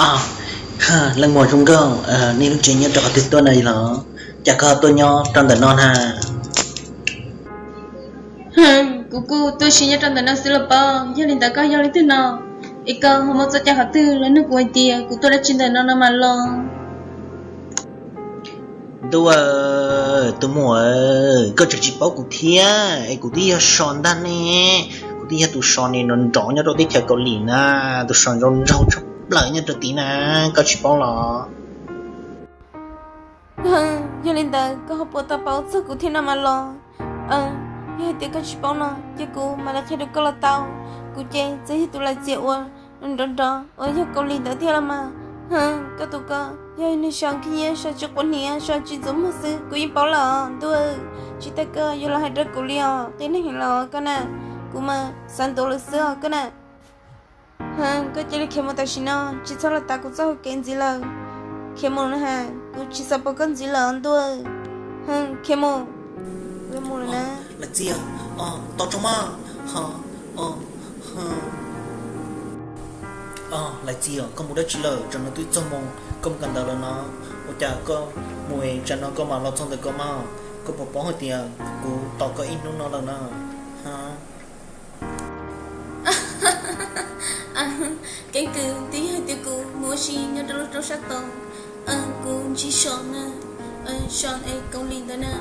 Leej muam zoo nkauj, nej lub tsev nyob rau qhov twg tuaj na los? Cas koj tuaj nyob rau ntawm no na? Kuv kuj tuaj ua si nyob rau ntawm no xwb los pab. Yog li ntawd koj yog leej twg no? Es koj ho muaj txoj cai qhov twg los nug kuv hais tias kuv tuaj dab tsi ntawm no no mas los? Ntuj, tus muam, koj tseem tsis paub kuv thiab es kuv twb yog Sov ntag ne. Kuv twb yog tus Sov ne, nrov nrov nyob rau teb chaws Kaus Lim na, tus Sov nraug nraug tshaj plaws nyob rau tid na, koj tsis paub los? Yog li ntawd koj ho puas tau paub txog kuv thiab no mas los? Yog hais tias koj tsis paub no ces kuv mam li qhia rau koj los tau. Kuv ces txawm yog tus Lais Txias uas nrov nrov uas yog Kaus Lim ntawd thiab los mas. Koj tus ko yog neeg Sov khib nyiab, Sov tsis quav hniav, Sov tsis ntxuav muag xwb kuv yeej paub lawm os ntuj. Tsis tas koj yuav los hais rau kuv li os, qi neeg heev los koj na. Kuv mas xav ntuas lawm xwb os koj na. Koj cia li khiav mus tam sim no, tsis txhob los tav kuv txoj hau kev ntxiv lawm. Khiav mus na, kuv tsis xav pom koj ntxiv lawm ntuj. Khiav mus. Mus lawm na. Lais Txias, tos tso mas. Lais Txias, koj mus dab tsi lawm? Tsam no twb txog moo, koj mus kawm ntawv lawm no. Ua cas koj mus tsam no koj mam los txog ntawm ko mas? Koj puas paub hais tias kuv tos koj ib hnub no lawm na? Keeb kwm, twb yog hais tias kuv mus ua si nyob rau lub roob sab tod, kuv ntsib Sov na, Sov es Kaus Lim ntawd na,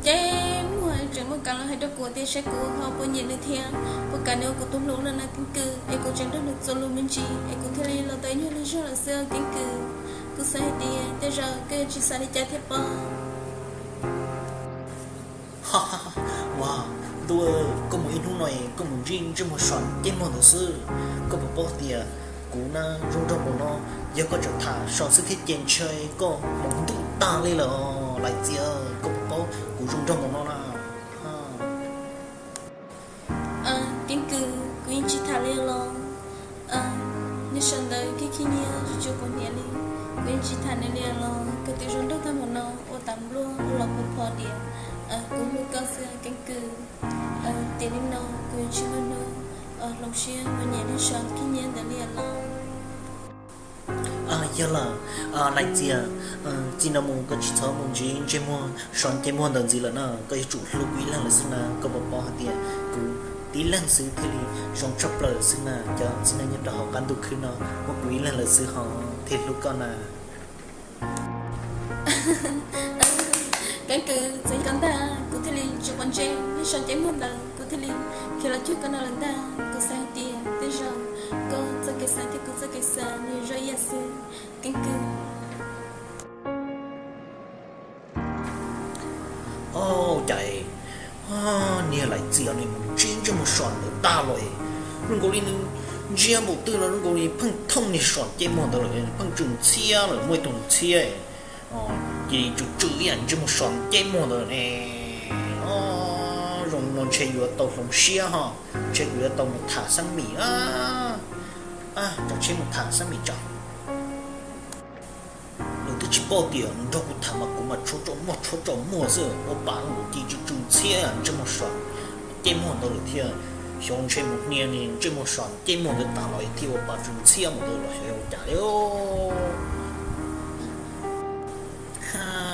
ces muaj tseem muaj kam los hais rau kuv tias saib kuv ho puas nyiam nws thiab puas kam nws ua kuv tus hlub no na Keeb kwm, es kuv tseem nrog nws txuas lus me ntsis es kuv thiaj li los tau ib nyuag lwm zog lawm xwb Keeb kwm. Kuv xav hais tias tej zaum koj yuav tsis xav li cas thiab pob. Ua, ntuj, koj mus ib hnub no es koj mus ntsib ntsej muag Sov ntsej muag ntawd xwb. Koj puas paub tias kuv na zoo nraug npaum no, yog koj tseem tham Sov xwb thiab ces ntshe koj mus ntuj tag li lawm os Lais Txias. Koj puas paub kuv zoo nraug npaum no na? Keeb kwm, kuv yeej tsis tham li los. Niag Sov ntawd khib khib nyiab tsis quav hniav li. Kuv yeej tsis tham nws li los, koj twb zoo nraug tag npaum no ua tas npluaj ua los pov pho diam. Kuv hlub koj xwb Keeb kwm. Tiam li no kuv yuav tsis muaj hnub hloov siab mus nyiam niag Sov khib nyiab ntawd li los. Yog lawm, Lais Txias, txij no mus koj tsis txhob mus ntsib ntsej muag Sov ntsej muag ntawd ntxiv lawm na, koj yuav tsum hlub kuv ib leeg lawm xwb na. Koj puas paub hais tias kuv tib leeg xwb thiaj li zoo tshaj plaws xwb na, cov txiv neej nyob rau hauv qab ntuj khwb no muaj kuv ib leeg lawm xwb ho thiaj hlub koj na. Keeb kwm, txawm yog koj ntag kuv thiaj li tsis quav ntsej niag Sov ntsej muag ntawd, kuv thiaj li khiav los cuag koj no lawm ntag. Kuv xav hais tias tej zaum koj txoj kev xav thiab kuv txoj kev xav nws zoo ib yam xwb Keeb kwm. Ua cas niag Lais Txias no mus ntsib ntsej muag Sov ntawd tag los, zoo nkaus li nws ntsia npaum twg los zoo nkaus li pheej thooj niag Sov ntsej muag ntawd lawm, pheej tsw ntxhiab lawm, muaj ib tug ntxhiab ces tsw tsw ib yam ntsej muag Sov ntsej muag ntawd ne. Zoo no ntshe yuav tau hloov siab ho, ntshe kuv yuav tau mus tham Xab Mim. Tsam tsheb mus tham Xab Mim tsam. Nws twb tsis paub tias nws nrog kuv tham mas kuv mas tshuav tsaus muag tshuav tsaus muag xwb, ua pas los ces tsw tsw ntxhiab ntsej muag Sov ntsej muag ntawd lawm thiab. Xyov ntshe mus hnia niag ntsej muag Sov ntsej muag ntawd tas los thiaj ua pas tsw ntxhiab mus ntawd los xyov ua cas li.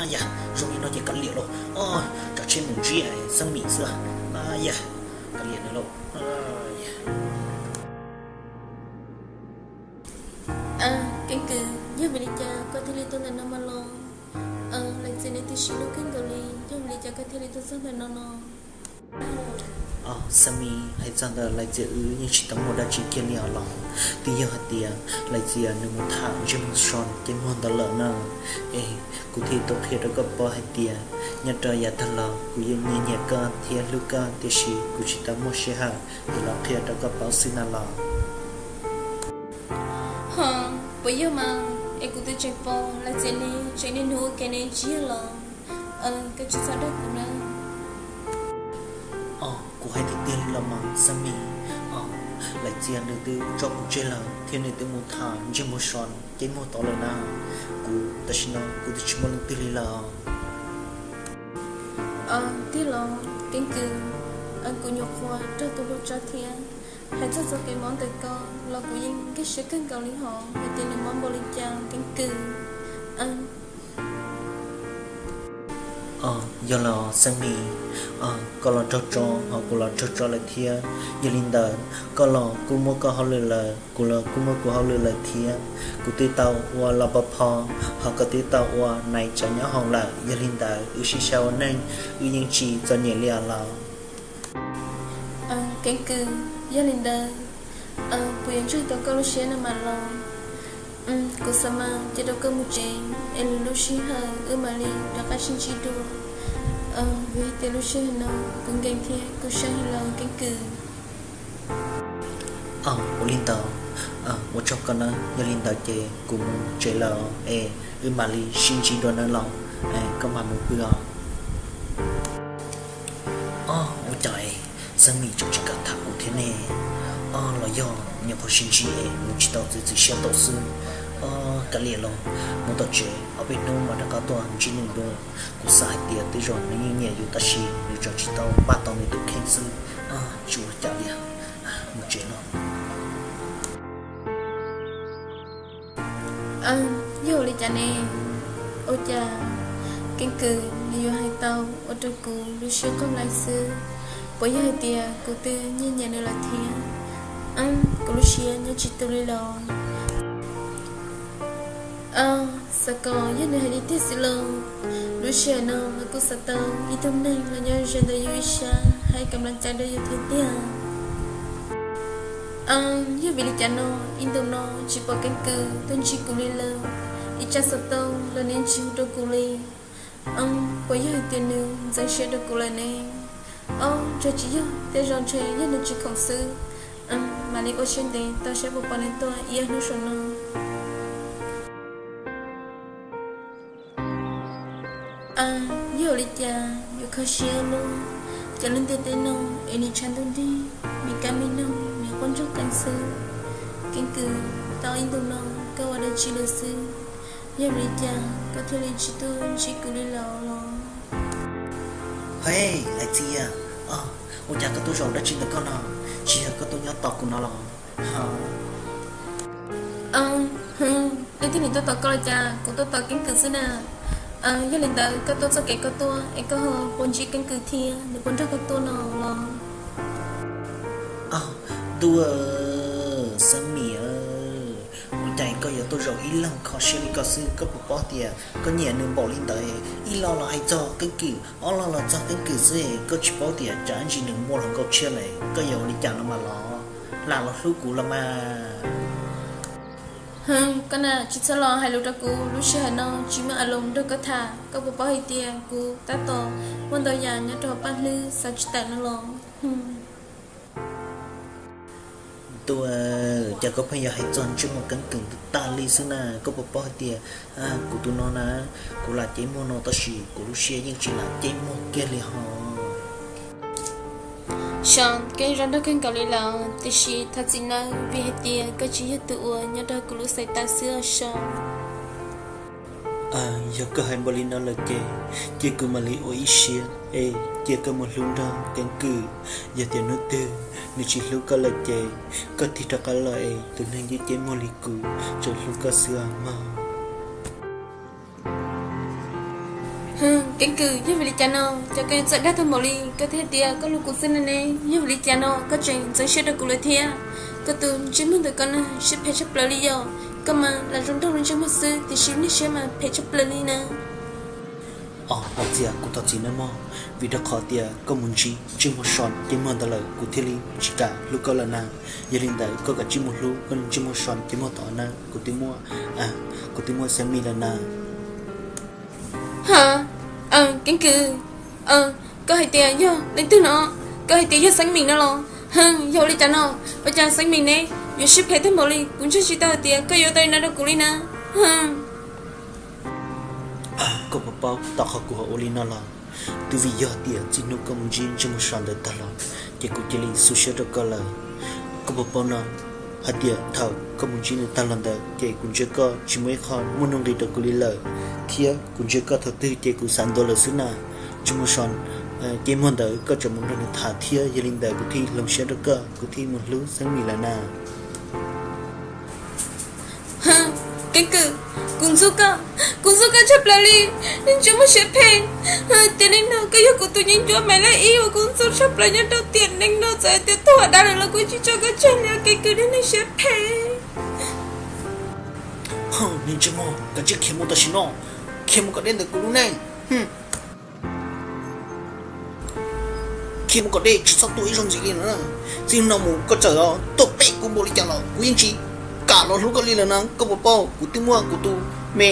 Yam zoo li no ces kav liam lauj, tsam tsheb mus ntsib Xab Mim xwb. Yam kav liam nws lauj. Keeb kwm, yog vim li cas koj thiaj li tuaj ntawm no mas los? Lais Txias nws twb sib hlub kawg nkaus li, yog vim li cas koj thiaj li tuaj txog ntawm no no? Xab Mim, hais txog ntawm Lais Txias wb yeej tsis tau muaj dab tsi kiag li os los. Twb yog hais tias Lais Txias nws mus tham ntsej muag Sov ntsej muag ntawd lawm na, es kuv thiaj tau qhia rau koj paub hais tias nyob rau yav tag los kuv yeej nyiam nyiam koj thiab hlub koj, tiam sis kuv tsis tau muaj sij hawm es los qhia rau koj paub xwb na los. Ho, puas yog mas? Es kuv twb tseem pom Lais Txias nws tseem niaj hnub ua ke ne, tsis yog los? Koj tsis txhob dag kuv na. Kuv hais tiag tiag li los mas Xab Mim, Lais Txias nws twb tso kuv tseg lawm thiab nws twb mus tham ntsej muag Sov ntsej muag tod lawm na. Kuv tam sim no kuv twb tsis muaj leej twg li lawm. Tiag los Keeb kwm? Kuv nyuam qhuav raug tus hlub tso thiab. Hais txog txoj kev mob ntawm koj los kuv yeej nkag siab kawg nkaus li hos, hais tias nws mob npaum li cas Keeb Kwm. Yog los Xeeb Mis, koj los raug tso hos kuv los raug tso lawm thiab. Yog li ntawd koj los kuj muaj koj hauj lwm lawm, kuv los kuj muaj kuv hauj lwm lawm thiab. Kuv twb tau ua los pov pho hos koj twb tau ua nais tsav nyob hoom lawm. Yog li ntawd wb sib sab ua neej, wb yeej tsis txom nyem li os los. Keeb Kwm, yog li ntawd kuv yuav ntseeg tau koj lub siab no mas los. Kuv xav mas cia rau koj mus tsev es lwm lub sij hawm wb mam li rov qab sib ntsib dua. Vim hais tias lub sij hawm no kuv nkees thiab kuv sab heev lawm Keeb Kwm. Ua li ntawd, ua tsaug koj na. Yog li ntawd ces kuv mus tsev lawm es wb mam li sib ntsib dua na los. Koj mam mus pw os. Ua cas Xeeb Mis tseem tsis kam tham kuv thiab ne? Los yog nyuam qhuav sib ntsib es nws tsis tau txiav txim siab tau xwb. Kav liam los, mus tom tsev ob peb hnub mam rov qab tuaj ntsib nws dua. Kuv xav hais tias tej zaum nws yeej nyiam yus tab sis nws tseem tsis tau npaj tau nws tus kheej xwb. Tsis ua cas li, mus tsev no. Yog ua li cas ne? Ua cas Keeb Kwm nws yuav hais tau ua rau kuv lub siab qaug lais xwb? Puas yog hais tias kuv twb nyiag nyiam nws lawm thiab? Kuv lub siab nyob tsis tus li los. Xav kom yog nws hais li tiag xwb los, lub sij hawm no los kuj xav tau ib tug neeg los nyob ze ntawm yus ib sab hais kam laj cai rau yus thiab tiag. Yog vim li cas no ib ntu no tsis pom Keeb Kwm tuaj ntsib kuv li lawm, ib tsam xov tooj los nws tsis hu rau kuv li. Puas yog hais tias nws ntxeev siab rau kuv lawm ne? Ob, ntshe tsis yog, tej zaum ntshe yog nws tsis khoom xwb. Mam li ua siab ntev tau saib puas pom nws tuaj ib hnub saum no. Yog ua li cas yuav kho siab luaj, cov lub ntiaj teb no es nws tshav ntuj nrig, me kab me noog nws quaj nrog qees xwb. Keeb Kwm, tau ib ntu no koj ua dab tsi lawm xwb? Yog vim li cas koj thiaj li tsis tuaj ntsib kuv li lawm los? Hej, Lais Txias, ua cas koj tuaj zaum dab tsi ntawm koj no? Tsis yog koj tuaj nyob tos kuv no los? Leej twg nws tuaj tos koj los cas? Kuv tuaj tos Keeb Kwm xwb na. Yog li ntawd koj tuaj txoj kev koj tuaj es koj ho puas ntsib Keeb Kwm thiab nws puas nrog koj tuaj no los? Ntuj, Xeeb Mis, ua cas koj yuav tuaj zaum ib leeg kho siab li koj xwb? Koj puas paub tias koj nyiam nws npaum li ntawd? Ib lo los hais txog Keeb Kwm, ob lo los txog Keeb Kwm xwb, koj tsis paub tias tsam ntsis nws muaj hluas nkauj tshiab lawm, koj yuav ua li cas no mas los? Lam los hlub kuv los mas. Hwm, koj na tsis txhob los hais lus rau kuv, lub sij hawm no tsis muaj a loos nrog koj tham. Koj puas paub hais tias kuv tab tom muaj ntau yam nyob rau hauv paj hlwb xav tsis tawm no los? Ntuj, cas koj pheej yuav hais txog ntsej muag Keeb Kwm tag li xwb na? Koj puas paub hais tias kuv tus no na, kuv lam ceb muag no tab sis kuv lub siab yeej tsis lam ceb muag kiag li hos. Xyov, koj zoo nraug kawg nkaus li lawm, tiam sis thov txim nawb, vim hais tias koj tsis yog tus uas nyob rau kuv lub xaiv tav xwb os Xyov. Yog koj hais npaum li no lawm ces, cia kuv mam li ua ib siab es cia koj mus hlub nrog Keeb Kwm. Yog tias hnub twg nws tsis hlub koj lawm ces, koj tig rov qab los es tus neeg yeej ceb muag li kuv tseem hlub koj xwb os mog. Hwm, Keeb Kwm, yog vim li cas no ces koj yuav txawj dag tag npaum li, koj thiaj tias koj hlub kuv xwb ne ne? Yog vim li cas no koj tseem ntxeev siab rau kuv lawm thiab? Koj tus ntsej muag ntawm koj na sib phem tshaj plaws li yom. Koj mas lam zoo nraug lub ntsej muag xwb tiam sis lub niag siab mas phem tshaj plaws li na. Os, Lais Txias, kuv thov txim nawb mog, vim rau qhov tias koj mus ntsib ntsej muag so ceb muag ntawd lawm kuv thiaj li tsis kam hlub koj lawm na. Yog li ntawd koj kav tsij mus hlub koj ntsej muag so ceb muag tod na, kuv twb muaj, kuv twb muaj Xeeb Mis lawm na. Ha, Keeb Kwm, koj hais tias yog leej twg no? Koj hais tias yog Xeeb Mis no los? Hwm, yog ua li cas no? Ua cas Xeeb Mis ne yuav sib phem tag npaum li? Kuv ntseeg tsis tau hais tias koj yuav tau li no rau kuv li na. Hwm. Koj puas paub tom qhov kuv ho ua li no los? Twb vim yog tias txij hnub koj mus ntsib ntsej muag so ntawd tag los, ces kuv cia li xu siab rau koj lawm. Koj puas paub no, hais tias thaum koj mus ntsib nws tag los ntawd ces kuv ntsia koj tsis muaj ib qho muaj nuj nqis rau kuv li lawm, thiab kuv ntsia koj thaum twg ces kuv xav ntuas lawm xwb na. Ntsej muag so, Ces muag ntawd koj tseem mus nrog nws tham thiab, yog li ntawd kuv thiaj hloov siab rau koj, kuv thiaj mus hlub Xeeb Mis lawm na. Keeb kwm, kuv ntxub koj, kuv ntxub koj tshaj plaws li, tsis muaj siab phem. Tiam neej no koj yog kuv tus me nyuam Maiv Laj Ib uas kuv ntxub tshaj plaws nyob rau tiam neej no, txawm hais tias tuag dab lawm los kuv tsis tso koj tseg li os keeb kwm, niag neeg siab phem. Niag ntsej muag, koj cia li khiav mus tam sim no, khiav mus kom deb ntawm kuv lub neej. Khiav mus kom deb, tsis txhob tuaj ib zaug ntxiv li na. Txij hnub no mus koj txawm tuaj pem kuv npaum li cas los kuv yeej tsis kam los hlub koj li lawm na. Koj puas paub kuv twb muaj kuv tus me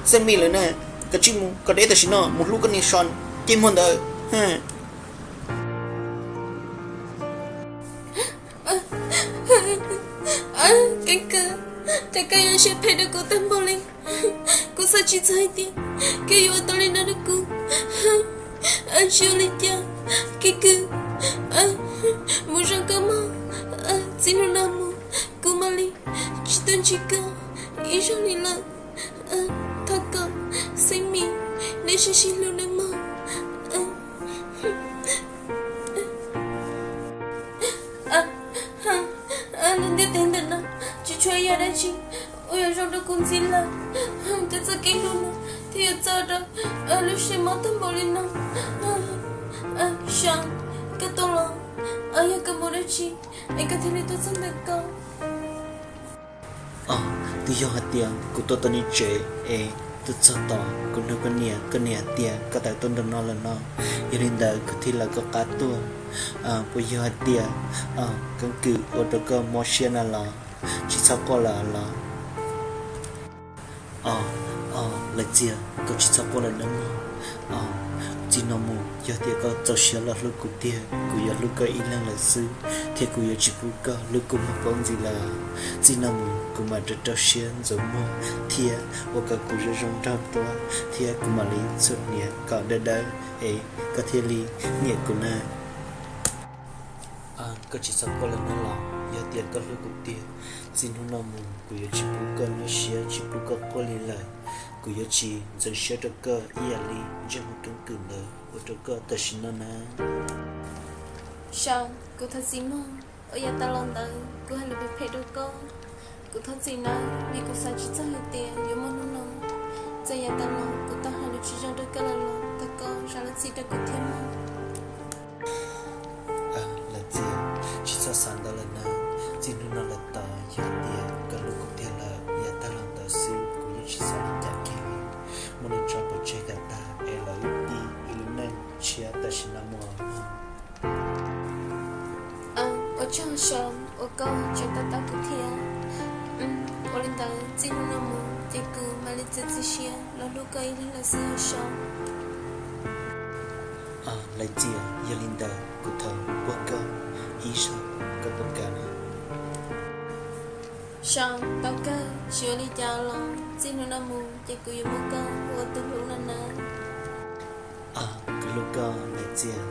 Xeeb Mis lawm na. Koj cia li mus kom deb tam sim no, mus hlub koj niag Sean ces muag ntawd. Keeb kwm, cas koj yuav siab phem rau kuv tag npaum li? Kuv xav tsis txog hais tias koj yuav ua tau li no rau kuv. Tsis ua li cas, keeb kwm, mus zoo koj mog. Txij hnub no mus kuv mam li tsis tuaj ntsib koj ib zaug li lawm. Thov koj, Xeeb Mis, nej sib sib hlub nawb mog. Lub ntiaj teb ntawm no tsis tshuav ib yam dab tsi uas yuav zoo rau kuv ntxiv lawm. Koj txoj kev hlub no thiaj yuav txo rau lub siab mob tag npaum li no. Sean, koj tuaj los, yog koj mus dab tsi es koj thiaj li tuaj txog ntawm koj? Twb yog hais tias kuv tuaj tau nej tsev es tuaj txog tos kuv nug koj niam, koj niam hais tias koj tawm tuaj nram no lawm no, yog li ntawd kuv thiaj lawv koj qab tuaj. Puas yog hais tias keeb kwm ua rau koj mob siab na los? Tsis txhob quaj lawm los? Lawv Txias, koj tsis txhob quaj lawm nawb mog. Txij no mus yog tias koj txaus siab los hlub kuv tiag, kuv yuav hlub koj ib leeg lawm xwb, thiab kuv yuav tsis pub koj hlub kuv mus paub ntxiv lawm. Txij no mus kuv mam rau rau siab ntxuav muag thiab ua kom kuv zoo zoo nraug tuaj, thiab kuv mam li txhuam hniav kom dawb dawb es koj thiaj li nyiam kuv na. Koj tsis txhob quaj lawm nawb los, yog tias koj hlub kuv tiag, txij hnub no mus kuv yuav tsis pub koj nyuaj siab, tsis pub koj quaj li lawm. Kuv yuav tsis ntxeev siab rau koj ib yam li ntsej muag keeb kwm ntawd ua rau koj tam sim no na. Sean, kuv thov txim mog, uas yav tas los ntawd kuv hais lus phem phem rau koj. Kuv thov txim nawb, vim kuv xav tsis txog hais tias yuav muaj hnub no. Txawm yav tas los kuv tau hais lus tsis zoo rau koj lawm los thov koj zam lub txim rau kuv thiab mog. Lawv Txias, tsis txhob xav ntau lawm nawb, txij hnub no lawm tod yog tias koj hlub kuv tiag lawm, yav tag los ntawd xwb kuv yeej tsis xav li cas kiag li. Muaj neej tso pov tseg kom tag es los wb ib lub neej tshiab tam sim no mus. Ua tsaug Sean uas koj tseem to taub kuv thiab. Ua li ntawd txij hnub no mus ces kuv mam li txiav txim siab los hlub koj ib leeg lawm xwb Sean. Lawv Txias, yog li ntawd kuv thov npuag koj ib zaug, koj puas kam? Sean, tau kawg, tsis ua li cas los txij hnub no mus ces kuv yuav muab koj hu ua tus hlub no nawb. Kuv hlub koj Lawv Txias.